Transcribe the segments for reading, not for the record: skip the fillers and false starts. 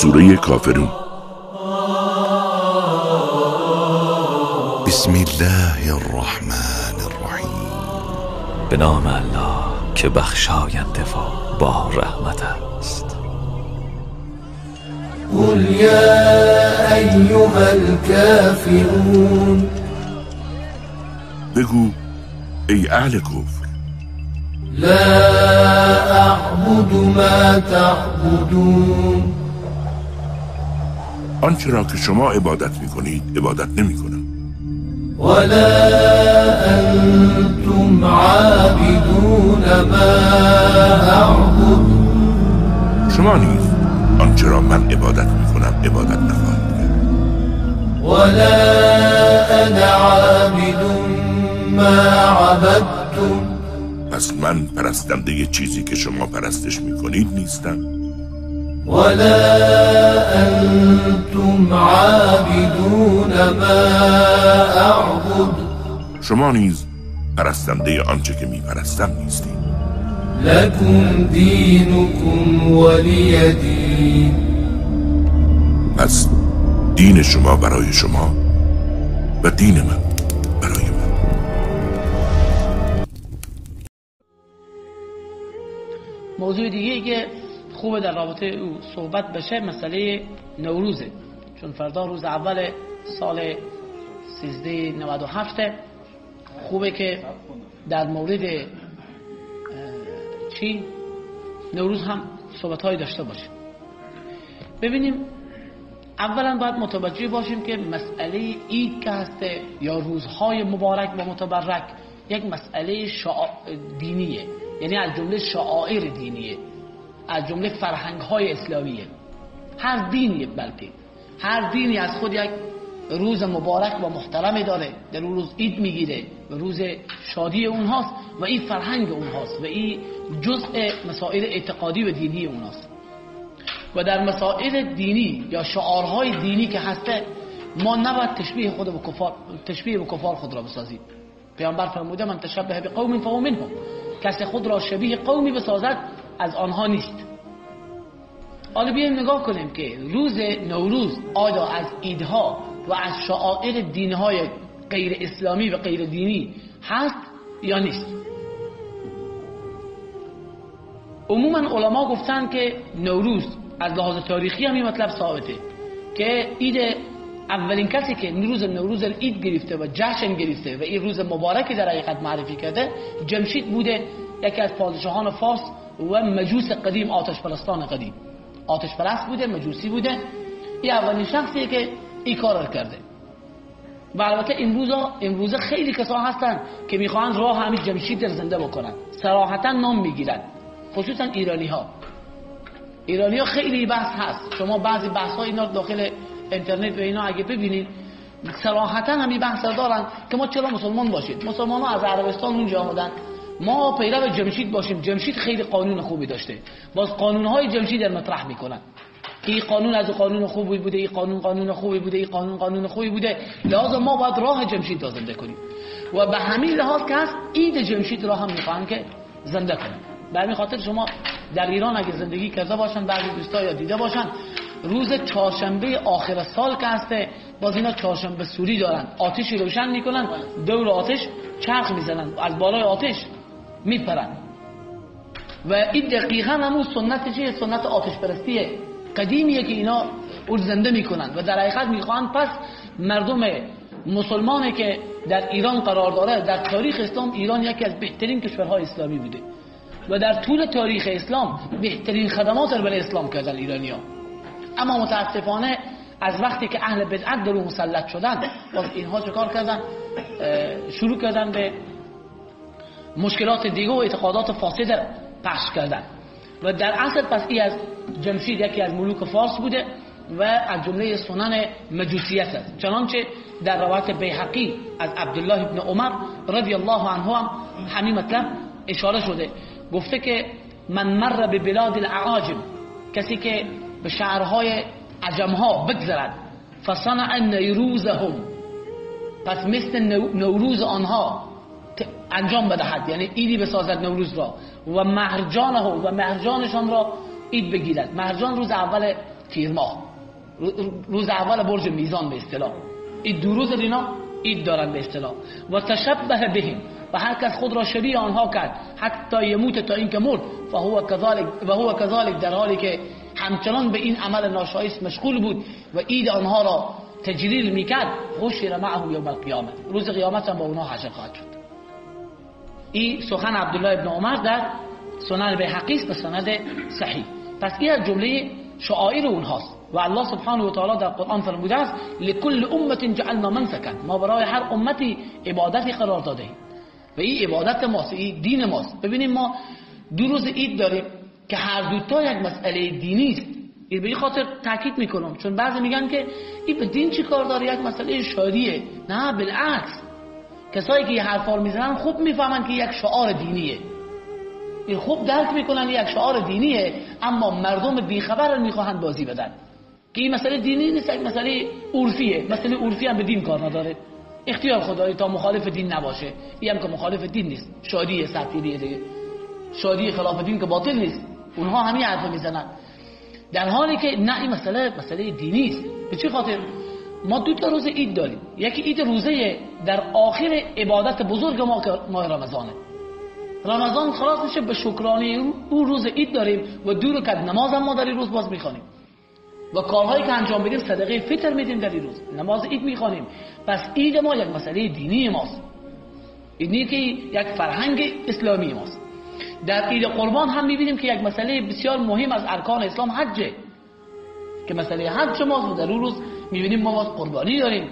سوره کافرون. بسم الله الرحمن الرحیم. به نام الله که بخشاینده و با رحمت است. قل یا ایها الکافرون. بگو ای اهل کفر. لا اعبد ما تعبدون. آنچه را که شما عبادت میکنید عبادت نمیکنم. ولا انتم عابدون ما اعبد. شما نیز آنچه را من عبادت میکنم عبادت نخواهید کرد. ولا انا عابد ما عبدتم. پس من پرستنده چیزی که شما پرستش میکنید نیستم. ولا انتم عابدون ما اعبد. شما نیز پرستنده آنچه که میپرستم نیستید. لکم دینکم ولی دین. پس دین شما برای شما و دین من برای من. موضوع دیگه که خوبه در رابطه او صحبت بشه مسئله نوروزه، چون فردا روز اول سال 1397 خوبه که در مورد چی نوروز هم صحبت‌هایی داشته باشیم. ببینیم اولا باید متوجه باشیم که مسئله عید که هسته یا روزهای مبارک و متبرک یک مسئله دینیه، یعنی از جمله شعائر دینیه، از جمله فرهنگ‌های اسلامیه. هر دینی، بلکه هر دینی از خود یک روز مبارک و محترمی داره، در اون روز عید میگیره و روز شادی اونهاست و این فرهنگ اونهاست و این جزء مسائل اعتقادی و دینی اونهاست. و در مسائل دینی یا شعارهای دینی که هسته ما نباید تشبیه خود به کفار، تشبیه به کفار خود را بسازیم. پیامبر فرموده من تشبه بقوم فهو منهم، کسی خود را شبیه قومی بسازد از آنها نیست. حالا بیایم نگاه کنیم که روز نوروز آیا از عیدها و از شعائر دینهای غیر اسلامی و غیر دینی هست یا نیست. عموما علما گفتن که نوروز از لحاظ تاریخی هم این مطلب ثابته که عید اولین کسی که روز نوروز عید گرفته و جشن گرفته و این روز مبارکی در حقیقت معرفی کرده جمشید بوده، یکی از پادشاهان فارس و مجوس قدیم، آتش پرستان قدیم، آتش پرست بوده، مجوسی بوده. این اولین شخصیه که این کار رو کرده. و البته امروزه خیلی کسا هستن که میخوان راه همین جمشید رو زنده بکنن، صراحتا نام میگیرن، خصوصا ایرانی ها. ایرانی ها خیلی بحث هست، شما بعضی بحث ها اینا داخل اینترنت و اینا اگه ببینید صراحتا همین بحث دارن که ما چرا مسلمان باشیم، مسلمان ها از عربستان اونجا آمدن، ما پیرو جمشید باشیم. جمشید خیلی قانون خوبی داشته، باز قانون های جمشید در مطرح میکنن که این قانون از قانون خوبی بوده، این قانون قانون خوبی بوده، این قانون قانون خوبی بوده، لازم ما باید راه جمشید را زنده کنیم. و به همین لحاظ که هست عید جمشید را هم میخوان که زنده کنیم. به همین خاطر شما در ایران اگه زندگی کرده باشن، بعضی دوستا یا دیده باشن، روز چهارشنبه آخر سال که هسته باز اینا چهارشنبه سوری دارن، آتشی روشن میکنن، دور آتش چرخ میزنن، از بالای آتش میپرن. و این دقیقا همون سنت چیه؟ سنت آتش پرستیه قدیمیه که اینا اون زنده میکنن و در حقیقت میخوان پس مردم مسلمانه که در ایران قرار داره، در تاریخ اسلام ایران یکی از بهترین کشورهای اسلامی بوده و در طول تاریخ اسلام بهترین خدمات رو برای اسلام کردن ایرانی‌ها. اما متاسفانه از وقتی که اهل بدعت در اون مسلط شدن، باز اینها چکار کردن؟ شروع کردن به مشکلات دیگه و اعتقادات فاسد پخش کردن. و در اصل پس ای از جمشید یکی از ملوک فارس بوده و از جمله سنن مجوسیت است، چنانچه در روایت بیهقی از عبدالله ابن عمر رضی الله عنه هم همین مطلب اشاره شده. گفته که من مر به بلاد الاعاجم، کسی که به شهرهای عجمها بگذرد، فصنع نیروزهم، پس مثل نوروز آنها انجام بدهد، یعنی عیدی بسازد نوروز را، و مهرجانه و مهرجانشان را عید بگیرد. مهرجان روز اول تیر ماه، روز اول برج میزان به اصطلاح. این دو روز اینا عید دارن به اصطلاح. و تشبه بهم، و هر کس خود را شبیه آنها کرد، حتی یموت، تا اینکه مرد، فهو کذالک و هو کذالک، در حالی که همچنان به این عمل ناشایست مشغول بود و عید آنها را تجلیل میکرد، حشر معهم یوم القیامه، روز قیامت هم با اونها حشر خواهد شد. این سخن عبدالله ابن عمر در سنن بیهقی است به سند صحیح. پس این از جمله شعائر اونهاست. و الله سبحانه و تعالی در قرآن فرموده است لکل امه جعلنا منسکا، ما برای هر امتی عبادتی قرار داده ایم و این عبادت ماست، این دین ماست. ببینیم ما دو روز عید داریم که هر دو تا یک مسئله دینی است. این به این خاطر تاکید میکنم چون بعضی میگن که این به دین چی کار داره، یک مسئله شادیه. نه، بالعکس، کسایی که این حرفا رو میزنن خوب میفهمن که یک شعار دینیه، این خوب درک میکنن یک شعار دینیه، اما مردم بیخبر میخواهند بازی بدن که این مسئله دینی نیست، یک مسئله عرفیه. مسئله عرفی هم به دین کار نداره، اختیار خدایی تا مخالف دین نباشه. این هم که مخالف دین نیست، شادی سرتیریه دیگه، شادی خلاف دین که باطل نیست. اونها همین حرفو میزنن، در حالی که نه، این مسئله دینی است. به چه خاطر؟ ما دو تا روز عید داریم. یکی عید روزه در آخر عبادت بزرگ ما که ماه رمضانه. رمضان خلاص میشه، به شکرانه او روز عید داریم و دو رکعت نماز هم ما در این روز باز میخوانیم و کارهایی که انجام بدیم صدقه فطر میدیم در این روز، نماز عید میخوانیم. پس عید ما یک مسئله دینی ماست، اینی که یک فرهنگ اسلامی ماست. در عید قربان هم میبینیم که یک مسئله بسیار مهم از ارکان اسلام حجه، که مسئله حج ماست و در اون روز میبینیم ما باز قربانی داریم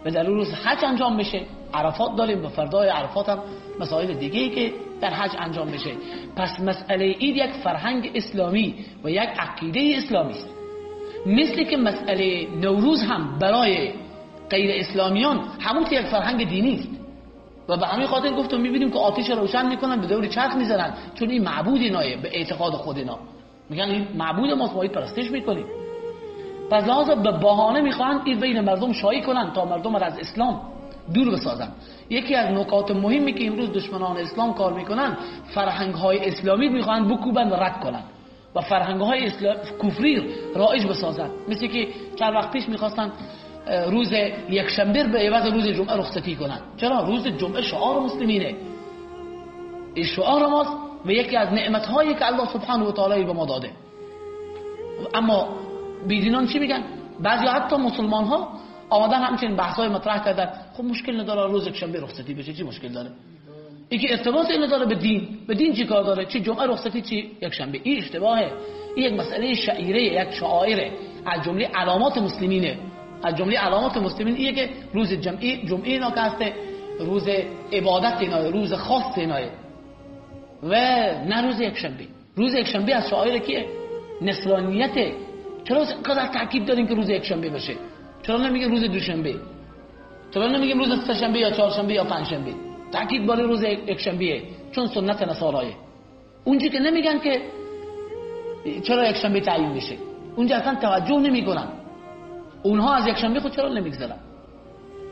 و در اون روز حج انجام میشه، عرفات داریم و فردای عرفات هم مسائل دیگه‌ای که در حج انجام میشه. پس مسئله عید یک فرهنگ اسلامی و یک عقیده اسلامی است. مثل که مسئله نوروز هم برای غیر اسلامیان همون یک فرهنگ دینی است و به همین خاطر گفتم میبینیم که آتش روشن میکنن، به دور چرخ میزنن، چون این معبود اینایه به اعتقاد خود اینا، میگن این معبود ماست، ما پرستش میکنیم. پس لحاظا به بهانه میخوان این بین مردم شایع کنن تا مردم را از اسلام دور بسازن. یکی از نکات مهمی که امروز دشمنان اسلام کار میکنن، فرهنگ های اسلامی میخوان بکوبن و رد کنن و فرهنگ های کفری رایج بسازن. مثل که چند وقت پیش میخواستن روز یکشنبه به عوض روز جمعه رخصتی کنن. چرا؟ روز جمعه شعار مسلمینه، این شعار ماست و یکی از نعمت هایی که الله سبحانه و تعالی به ما داده. اما بیدینان چی میگن؟ بعضی حتی مسلمان ها آمدن همچنین بحث های مطرح کردن، خب مشکل نداره روز یکشنبه رخصتی بشه، چی مشکل داره؟ یکی ارتباط نداره به دین، به دین چی کار داره؟ چی جمعه رخصتی چی یکشنبه؟ این اشتباهه. این یک مسئله شعیره، یک شعائره، از جمله علامات مسلمینه. از جمله علامات مسلمین اینه که روز جمعه اینا که هسته، روز عبادت اینا، روز خاص اینا و نه روز یکشنبه. روز یکشنبه از شعائر کیه؟ نصرانیت. چرا اینقدر تاکید دارین که روز یکشنبه باشه؟ چرا نمیگه روز دوشنبه؟ چرا نمیگیم روز سه‌شنبه یا چهارشنبه یا پنجشنبه؟ تاکید بر روز یکشنبه، چون سنت نصارایه. اونجا که نمیگن که چرا یکشنبه تعیین میشه، اونجا اصلا توجه نمیکنن. اونها از یکشنبه خود چرا نمیگذرن؟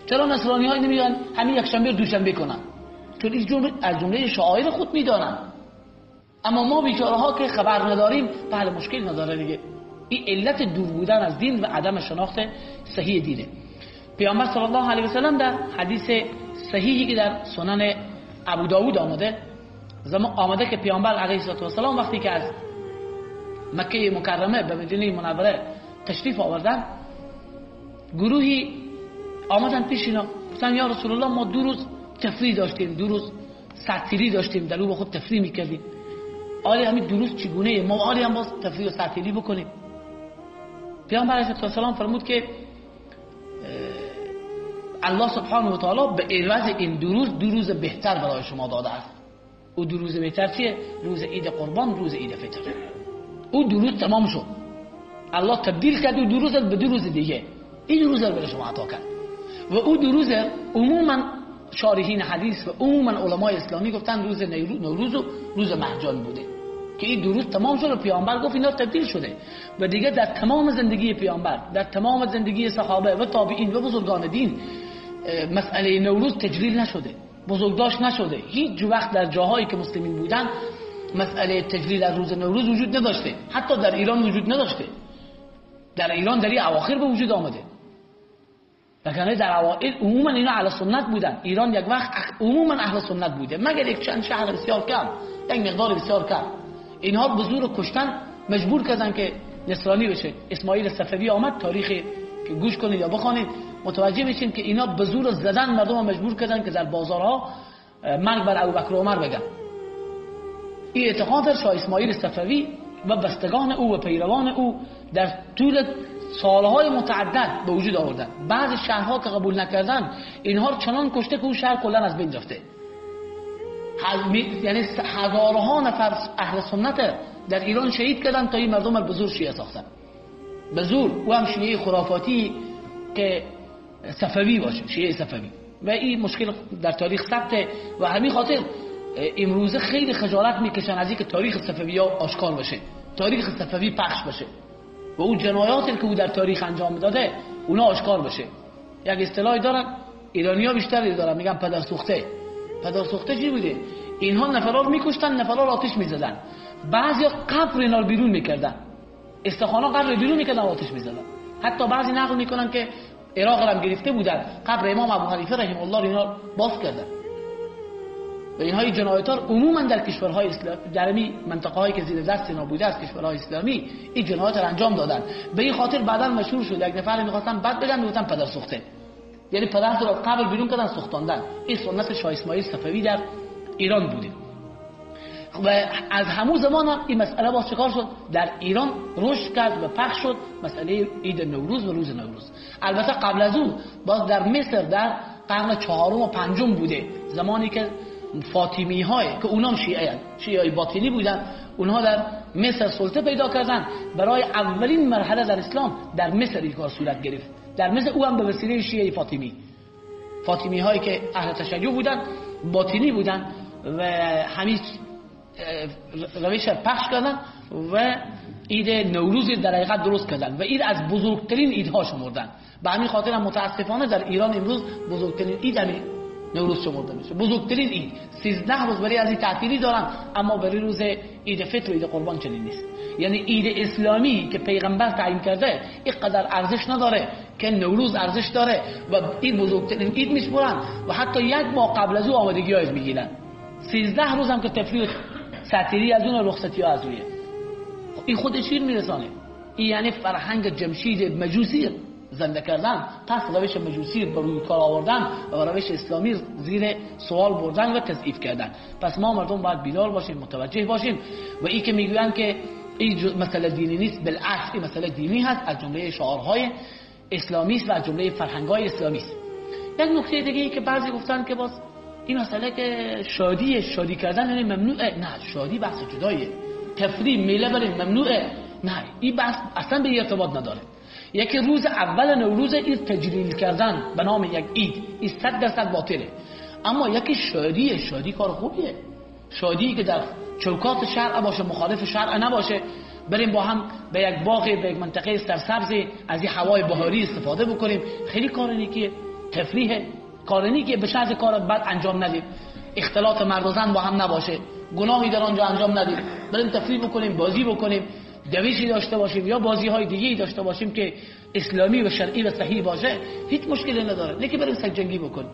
چرا نصرانی ها نمیگن همین یکشنبه دوشنبه کنن؟ چون این جمله از جمله شعائر خود میدانن. اما ما بیچاره ها که خبر نداریم، بله مشکل نداره دیگه. این علت دور بودن از دین و عدم شناخت صحیح دینه. پیامبر صلی الله علیه و سلم در حدیث صحیحی که در سنن ابو داود آمده، آمده که پیامبر علیه السلام وقتی که از مکه مکرمه به مدینه منوره تشریف آوردن، گروهی آمدن پیش اینا، گفتن یا رسول الله ما دو روز تفریح داشتیم، دو روز سرتیری داشتیم، در او با خود تفریح میکردیم. آیا همین دو روز چگونه؟ ما آیا هم باز تفریح و سرتیری بکنیم؟ پیامبر علیه السلام فرمود که الله سبحانه و تعالی به عوض این دو روز، دو روز بهتر برای شما داده است. او دو روز بهتر چیه؟ روز عید قربان، روز عید فطر. او دو روز تمام شد، الله تبدیل کرد او دو روز به دو روز دیگه. این دو روز برای شما عطا کرد. و او دو روز عموما شارحین حدیث و عموما علمای اسلامی گفتن روز نوروز و روز مهرجان بوده که این دو روز تمام شد و پیامبر گفت اینا تبدیل شده. و دیگه در تمام زندگی پیامبر، در تمام زندگی صحابه و تابعین و بزرگان دین مسئله نوروز تجلیل نشده، بزرگداشت نشده. هیچ وقت در جاهایی که مسلمین بودن مسئله تجلیل از روز نوروز وجود نداشته، حتی در ایران وجود نداشته. در ایران در این اواخر به وجود آمده. وگرنه در اوائل عموما اینا اهل سنت بودن. ایران یک وقت عموما اهل سنت بوده، مگر یک چند شهر بسیار کم، یک مقدار بسیار کم. اینها به زور کشتن مجبور کردن که نصرانی بشه. اسماعیل صفوی آمد، تاریخ که گوش کنید یا بخوانید متوجه میشین که اینا به زور زدن مردم مجبور کردن که در بازارها مرگ بر ابوبکر و عمر بگن. این اعتقاد شاه اسماعیل صفوی و بستگان او و پیروان او در طول سالهای متعدد به وجود آوردن. بعضی شهرها که قبول نکردن اینها رو چنان کشته که اون شهر کلا از بین رفته. یعنی هزارها نفر اهل سنت در ایران شهید کردن تا این مردم رو به زور شیعه ساختن، به زور. او هم شیعه خرافاتی که صفوی باشه، شیعه صفوی. و این مشکل در تاریخ ثبته و همین خاطر امروزه خیلی خجالت میکشن از اینکه تاریخ صفوی ها آشکار بشه، تاریخ صفوی پخش بشه و اون جنایاتی که او در تاریخ انجام داده اونا آشکار بشه. یک اصطلاحی دارن ایرانی‌ها بیشتر دارن، میگن پدر سوخته. پدر سوخته چی بوده؟ اینها نفرا رو میکشتن، نفرا رو آتش میزدن، بعضیا قبر اینا رو بیرون میکردن، استخوانا قبر بیرون میکردن آتش میزدن. حتی بعضی نقل میکنن که عراق هم گرفته بودن، قبر امام ابو حنیفه رحمه الله رو اینا باز کردن. و اینها جنایت‌ها عموما در کشورهای اسلامی، در این منطقه‌هایی که زیر دست اینا بوده از کشورهای اسلامی، این جنایات رو انجام دادن. به این خاطر بعداً مشهور شد یک نفر می‌خواستن بد بگن، میگفتن پدر سوخته، یعنی پدر رو قبر بیرون کردن سوختاندن. این سنت شاه اسماعیل صفوی در ایران بوده و از همون زمان هم این مسئله باز چکار شد؟ در ایران رشد کرد و پخش شد مسئله عید نوروز و روز نوروز. البته قبل از اون باز در مصر در قرن چهارم و پنجم بوده، زمانی که فاطمی های که اونام شیعه شیعه باطنی بودن، اونها در مصر سلطه پیدا کردن. برای اولین مرحله در اسلام در مصر این کار صورت گرفت. در مصر او هم به وسیله شیعه فاطمی، فاطمی هایی که اهل تشیع بودن، باطنی بودن و همین روش پخش کردن و عید نوروز در حقیقت درست کردن و عید از بزرگترین عیدها شمردن. به همین خاطر هم متاسفانه در ایران امروز بزرگترین عید همین نوروز شمرده میشه. بزرگترین عید 13 روز برای از این تعطیلی دارن، اما برای روز عید فطر و عید قربان چنین نیست. یعنی عید اسلامی که پیغمبر تعیین کرده اینقدر ارزش نداره که نوروز ارزش داره و این بزرگترین عید میشمرن و حتی یک ماه قبل از او آمادگی های میگیرن. 13 روز هم که تفریح تعطیلی از اون رخصتی ها از اویه. این خودش چی میرسانه؟ این یعنی فرهنگ جمشید مجوسی زنده کردن، پس روش مجوسی بر روی کار آوردن و روش اسلامی زیر سوال بردن و تضعیف کردن. پس ما مردم باید بیدار باشیم، متوجه باشیم. و این که میگویند که این مسئله دینی نیست، بالعکس این مسئله دینی هست، از جمله شعارهای اسلامی است و از جمله فرهنگ‌های اسلامی است. یک نکته دیگه ای که بعضی گفتن که باز این مسئله که شادی، شادی کردن یعنی ممنوعه، نه، شادی بحث جداییه، تفریح میله بریم ممنوعه، نه، این بحث اصلا به ارتباط نداره. یکی روز اول نوروز این تجلیل کردن به نام یک عید، این 100% باطله. اما یکی شادیه، شادی کار خوبیه، شادی که در چوکات شرع باشه، مخالف شرع نباشه، بریم با هم به یک باغ، به یک منطقه سرسبز از این هوای بهاری استفاده بکنیم، خیلی کار نیکیه، تفریحه، کار نیکیه، به شرط کار بد انجام ندیم، اختلاط مرد و زن با هم نباشه، گناهی در آنجا انجام ندیم، بریم تفریح بکنیم، بازی بکنیم، دویشی داشته باشیم یا بازی های دیگه داشته باشیم که اسلامی و شرعی و صحیح باشه، هیچ مشکلی نداره. نه که بریم سگ‌جنگی بکنیم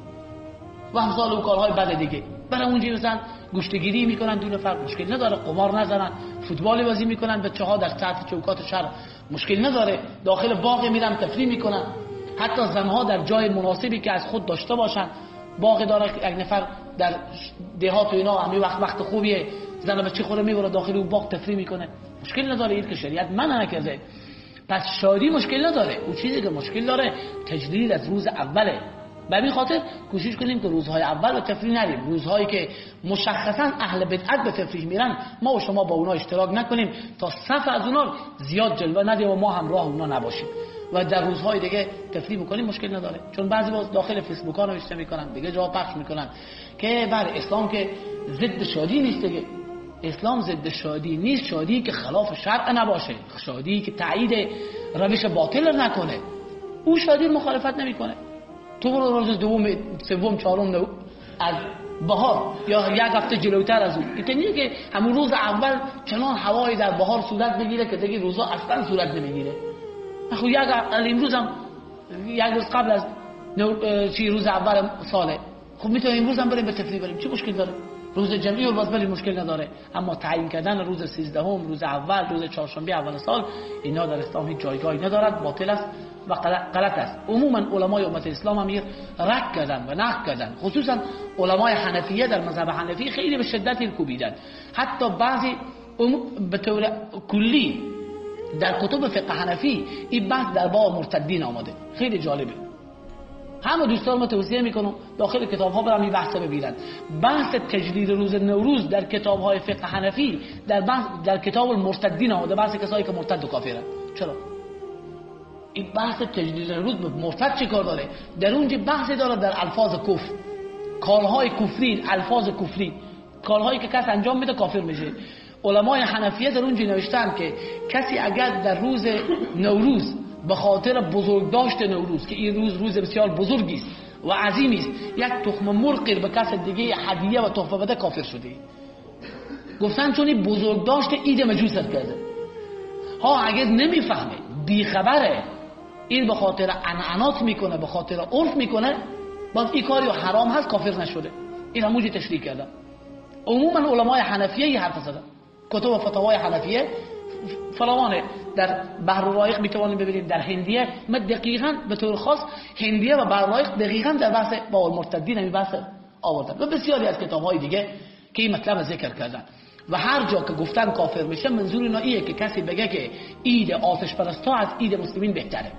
و امثال و کارهای بد دیگه. برای اونجا مثلا گوشتگیری میکنن دو نفر، مشکل نداره، قمار نزنن، فوتبال بازی میکنن بچه‌ها در تحت چوکات شهر، مشکل نداره، داخل باغ میرن تفریح میکنن. حتی زنها در جای مناسبی که از خود داشته باشن، باغ داره یک نفر در دهات و اینا، همین وقت خوبیه، زن بچه خود میبره داخل اون باغ تفریح میکنه، مشکل نداره، این که شریعت منع نکرده. پس شادی مشکل نداره. اون چیزی که مشکل داره تجلیل از روز اوله. به همین خاطر کوشش کنیم که روزهای اول به تفریح نریم، روزهایی که مشخصا اهل بدعت به تفریح میرن ما و شما با اونا اشتراک نکنیم تا صف از اونا زیاد جلوه ندیم و ما همراه اونا نباشیم. و در روزهای دیگه تفریح بکنیم مشکل نداره. چون بعضی باز داخل فیسبوک ها نوشته میکنن، دیگه جا پخش میکنن که بله اسلام که ضد شادی نیست دیگه. اسلام ضد شادی نیست، شادی که خلاف شرع نباشه، شادی که تایید روش باطل نکنه، او شادی مخالفت نمیکنه. تو برو روز دوم، سوم، چهارم از بهار یا یک هفته جلوتر از اون، این که همون روز اول چنان هوایی در بهار صورت بگیره که دیگه روزا اصلا صورت نمیگیره. خب یک امروز هم یک روز قبل از چی روز اول ساله، خب میتونیم امروز هم بریم به تفریح بریم، چه مشکل داره؟ روز جمعی رو باز بریم مشکل نداره. اما تعیین کردن روز 13، روز اول، روز چهارشنبه اول سال، اینا در اسلام هیچ جایگاهی ندارد، باطل است و غلط است. عموما علمای امت اسلام هم رد کردن و نقد کردن، خصوصا علمای حنفیه در مذهب حنفی خیلی به شدت این کوبیدن. حتی بعضی به طور کلی در کتب فقه حنفی این بحث در باب مرتدین آمده، خیلی جالبه. همه دوستان ما توصیه میکنم داخل کتاب ها برم این بحث ببینن. بحث تجلیل روز نوروز در کتاب های فقه حنفی در کتاب المرتدین آمده، بحث کسایی که مرتد و کافرن. چرا این بحث تجلیل روز به مرتد چه کار داره؟ در اونجا بحث داره در الفاظ کفر، کارهای کفری، الفاظ کفری، کارهایی که کس انجام میده کافر میشه. علمای حنفیه در اونجا نوشتن که کسی اگر در روز نوروز به خاطر بزرگداشت نوروز که این روز روز بسیار بزرگی است و عظیمی است، یک تخم مرغ به کس دیگه هدیه و تحفه بده کافر شده. گفتن چون این بزرگداشت عید مجوس کرده. ها اگر نمیفهمه، بیخبره، این به خاطر عنعنات میکنه، به خاطر عرف میکنه، باز این کاری حرام هست، کافر نشده. این همونجی تشریح کردم. عموما علمای حنفیه این حرف زدن، کتب فتاوای حنفیه فراوانه، در بحر الرایق میتوانیم ببینیم، در هندیه ما دقیقاً به طور خاص هندیه و بحر الرایق دقیقاً در بحث با المرتدین همین بحث آوردن و بسیاری از کتاب‌های دیگه که این مطلب ذکر کردن. و هر جا که گفتن کافر میشه، منظور اینا ایه که کسی بگه که عید آتش پرستا از عید مسلمین بهتره.